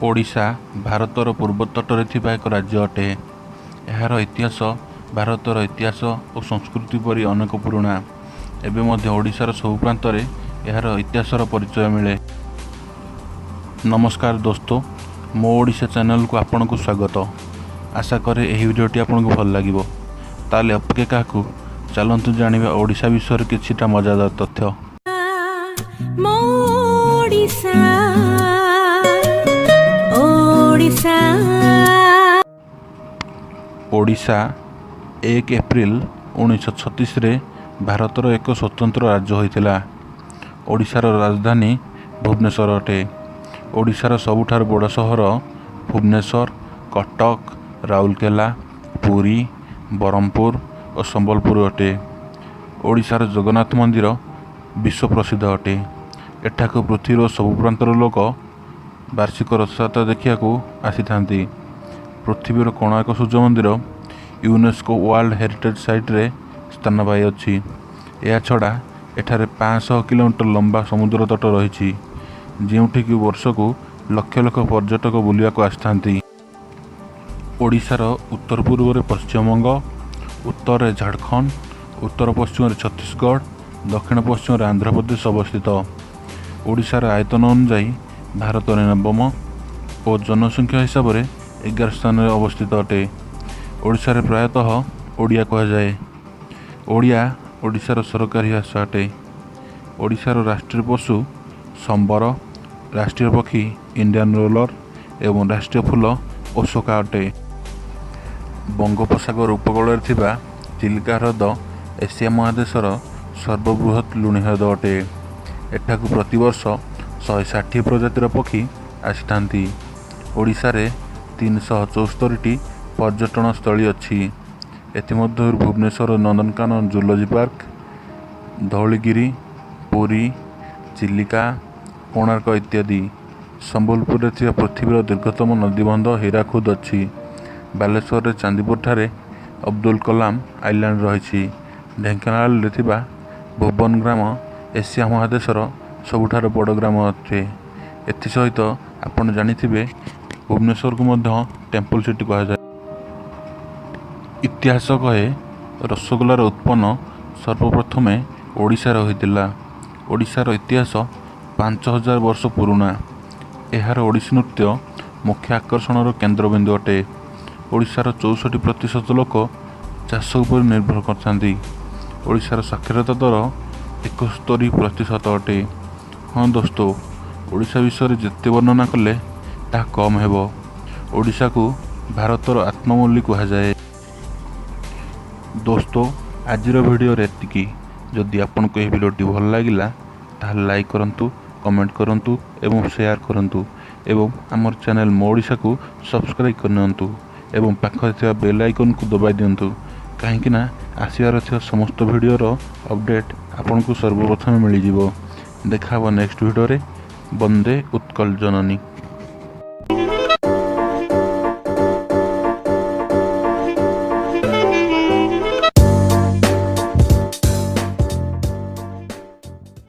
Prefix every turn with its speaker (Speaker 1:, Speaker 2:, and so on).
Speaker 1: ଓଡ଼ିଶା ଭାରତର ପୂର୍ବ ତଟରେ ଥିବା ଏକ ରାଜ୍ୟ ଅଟେ। ଏହାର ଇତିହାସ ଭାରତର ଇତିହାସ ଓ ସଂସ୍କୃତି ପରି ଅନେକ ପୁରୁଣା। ଏବେ ମଧ୍ୟ ଓଡ଼ିଶାର ସବୁ ପ୍ରାନ୍ତରେ ଏହାର ଇତିହାସର ପରିଚୟ ମିଳେ। ନମସ୍କାର ଦୋସ୍ତ, ମୋ ଓଡ଼ିଶା ଚ୍ୟାନେଲକୁ ଆପଣଙ୍କୁ ସ୍ୱାଗତ। ଆଶା କରେ ଏହି ଭିଡ଼ିଓଟି ଆପଣଙ୍କୁ ଭଲ ଲାଗିବ। ତାହେଲେ ଅପେକ୍ଷା କାହାକୁ, ଚାଲନ୍ତୁ ଜାଣିବା ଓଡ଼ିଶା ବିଷୟରେ କିଛିଟା ମଜାଦାର ତଥ୍ୟ।
Speaker 2: ମୋ ଓଡ଼ିଶା, ଓଡ଼ିଶା।
Speaker 1: ଓଡ଼ିଶା 1 ଏପ୍ରିଲ 1936ରେ ଭାରତର ଏକ ସ୍ୱତନ୍ତ୍ର ରାଜ୍ୟ ହୋଇଥିଲା। ଓଡ଼ିଶାର ରାଜଧାନୀ ଭୁବନେଶ୍ୱର ଅଟେ। ଓଡ଼ିଶାର ସବୁଠାରୁ ବଡ଼ ସହର ଭୁବନେଶ୍ୱର, କଟକ, ରାଉରକେଲା, ପୁରୀ, ବ୍ରହ୍ମପୁର ଓ ସମ୍ବଲପୁର ଅଟେ। ଓଡ଼ିଶାର ଜଗନ୍ନାଥ ମନ୍ଦିର ବିଶ୍ୱ ପ୍ରସିଦ୍ଧ ଅଟେ। ଏଠାକୁ ପୃଥିବୀର ସବୁ ପ୍ରାନ୍ତର ଲୋକ ବାର୍ଷିକ ରଥଯାତ୍ରା ଦେଖିବାକୁ ଆସିଥାନ୍ତି। ପୃଥିବୀର କୋଣାର୍କ ସୂର୍ଯ୍ୟ ମନ୍ଦିର ୟୁନେସ୍କୋ ୱାର୍ଲଡ ହେରିଟେଜ୍ ସାଇଟ୍ରେ ସ୍ଥାନ ପାଇଅଛି। ଏହାଛଡ଼ା ଏଠାରେ 500 କିଲୋମିଟର ଲମ୍ବା ସମୁଦ୍ର ତଟ ରହିଛି, ଯେଉଁଠିକି ବର୍ଷକୁ ଲକ୍ଷ ଲକ୍ଷ ପର୍ଯ୍ୟଟକ ବୁଲିବାକୁ ଆସିଥାନ୍ତି। ଓଡ଼ିଶାର ଉତ୍ତର ପୂର୍ବରେ ପଶ୍ଚିମବଙ୍ଗ, ଉତ୍ତରରେ ଝାଡ଼ଖଣ୍ଡ, ଉତ୍ତର ପଶ୍ଚିମରେ ଛତିଶଗଡ଼, ଦକ୍ଷିଣ ପଶ୍ଚିମରେ ଆନ୍ଧ୍ରପ୍ରଦେଶ ଅବସ୍ଥିତ। ଓଡ଼ିଶାର ଆୟତନ ଅନୁଯାୟୀ ଭାରତରେ ନବମ ଓ ଜନସଂଖ୍ୟା ହିସାବରେ 11 ସ୍ଥାନରେ ଅବସ୍ଥିତ ଅଟେ। ଓଡ଼ିଶାରେ ପ୍ରାୟତଃ ଓଡ଼ିଆ କୁହାଯାଏ। ଓଡ଼ିଆ ଓଡ଼ିଶାର ସରକାରୀ ଭାଷା ଅଟେ। ଓଡ଼ିଶାର ରାଷ୍ଟ୍ରୀୟ ପଶୁ ସମ୍ବର, ରାଷ୍ଟ୍ରୀୟ ପକ୍ଷୀ ଇଣ୍ଡିଆନ୍ ରୋଲର ଏବଂ ରାଷ୍ଟ୍ରୀୟ ଫୁଲ ଅଶୋକା ଅଟେ। ବଙ୍ଗୋପସାଗର ଉପକୂଳରେ ଥିବା ଚିଲିକା ହ୍ରଦ ଏସିଆ ମହାଦେଶର ସର୍ବବୃହତ୍ ଲୁଣି ହ୍ରଦ ଅଟେ। ଏଠାକୁ ପ୍ରତିବର୍ଷ 160 ପ୍ରଜାତିର ପକ୍ଷୀ ଆସିଥାନ୍ତି। ଓଡ଼ିଶାରେ 374ଟି ପର୍ଯ୍ୟଟନ ସ୍ଥଳୀ ଅଛି। ଏଥିମଧ୍ୟରୁ ଭୁବନେଶ୍ୱର ନନ୍ଦନକାନନ ଜୁଲୋଜି ପାର୍କ, ଧଉଳିଗିରି, ପୁରୀ, ଚିଲିକା, କୋଣାର୍କ ଇତ୍ୟାଦି। ସମ୍ବଲପୁରରେ ଥିବା ପୃଥିବୀର ଦୀର୍ଘତମ ନଦୀବନ୍ଧ ହୀରାକୁଦ ଅଛି। ବାଲେଶ୍ୱରରେ ଚାନ୍ଦିପୁରଠାରେ ଅବଦୁଲ କଲାମ ଆଇଲ୍ୟାଣ୍ଡ ରହିଛି। ଢେଙ୍କାନାଳରେ ଥିବା ଭୁବନ ଗ୍ରାମ ଏସିଆ ମହାଦେଶର ସବୁଠାରୁ ବଡ଼ ଗ୍ରାମ ଅଟେ। ଏଥିସହିତ ଆପଣ ଜାଣିଥିବେ, ଭୁବନେଶ୍ୱରକୁ ମଧ୍ୟ ଟେମ୍ପଲ ସିଟି କୁହାଯାଏ। ଇତିହାସ କହେ, ରସଗୋଲାର ଉତ୍ପନ୍ନ ସର୍ବପ୍ରଥମେ ଓଡ଼ିଶାରେ ହୋଇଥିଲା। ଓଡ଼ିଶାର ଇତିହାସ 5000 ବର୍ଷ ପୁରୁଣା। ଏହାର ଓଡ଼ିଶୀ ନୃତ୍ୟ ମୁଖ୍ୟ ଆକର୍ଷଣର କେନ୍ଦ୍ରବିନ୍ଦୁ ଅଟେ। ଓଡ଼ିଶାର 64% ଲୋକ ଚାଷ ଉପରେ ନିର୍ଭର କରିଥାନ୍ତି। ଓଡ଼ିଶାର ସାକ୍ଷରତା ଦର 71% ଅଟେ। ହଁ ଦୋସ୍ତ, ଓଡ଼ିଶା ବିଷୟରେ ଯେତେ ବର୍ଣ୍ଣନା କଲେ ତାହା କମ୍ ହେବ। ଓଡ଼ିଶାକୁ ଭାରତର ଆତ୍ମା ବୋଲି କୁହାଯାଏ। ଦୋସ୍ତ, ଆଜିର ଭିଡ଼ିଓରେ ଏତିକି। ଯଦି ଆପଣଙ୍କୁ ଏହି ଭିଡ଼ିଓଟି ଭଲ ଲାଗିଲା, ତାହେଲେ ଲାଇକ୍ କରନ୍ତୁ, କମେଣ୍ଟ କରନ୍ତୁ ଏବଂ ସେୟାର କରନ୍ତୁ ଏବଂ ଆମର ଚ୍ୟାନେଲ୍ ମୋ ଓଡ଼ିଶାକୁ ସବସ୍କ୍ରାଇବ୍ କରିନିଅନ୍ତୁ ଏବଂ ପାଖରେ ଥିବା ବେଲ୍ ଆଇକନ୍କୁ ଦବାଇ ଦିଅନ୍ତୁ, କାହିଁକିନା ଆସିବାର ଥିବା ସମସ୍ତ ଭିଡ଼ିଓର ଅପଡ଼େଟ୍ ଆପଣଙ୍କୁ ସର୍ବପ୍ରଥମେ ମିଳିଯିବ। ଦେଖା ହେବ ନେକ୍ସଟ ଭିଡ଼ିଓରେ। ବନ୍ଦେ ଉତ୍କଳ ଜନନୀ।